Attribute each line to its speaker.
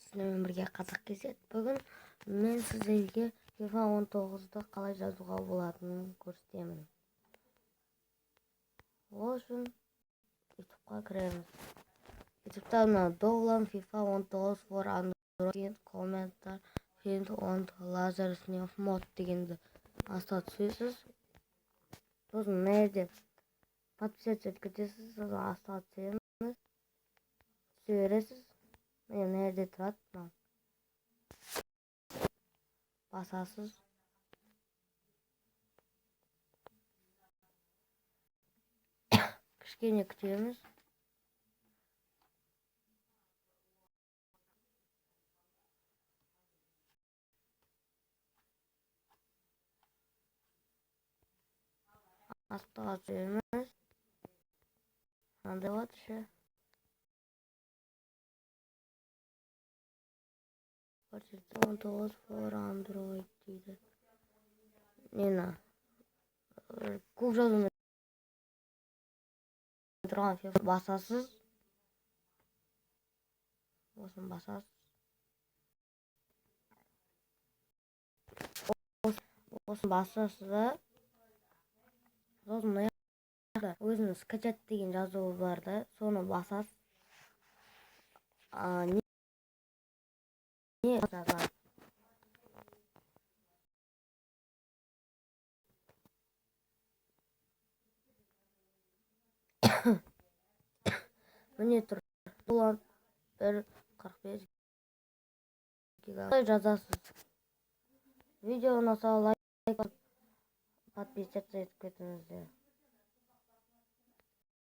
Speaker 1: Сіздермен бірге Қазақ KZ. Бүгін мен сіздерге FIFA 19-ды қалай жазуға болатынын көрсетемін. Ол үшін YouTube-қа кіреміз. YouTube-та мына Download FIFA 19 for Android Commentary Find on Laser Sniff Mod дегенді астына түсесіз. Сосын мына жерде подписаться етіп кетесіз, сосын астына түсеміз. Түсе бересіз. Міне, мына жерде тұрады мынау. Басасыз. Кішкене күтеміз. Астыға түсеміз. Мынандай болады ше. 19 for Android дейді. Нені? Көк жазумен тұрған FIFA басасыз. Осыны басасыз. Осыны басасыз да, сосын мына жақта өзінің «скачать» деген жазуы бар да, соны басасыз. Не жазылады? Міне тұр. 1.45 гигабайт жазасыз. Видео ұнаса, лайк басып, подписаться етіп кетіңіздер.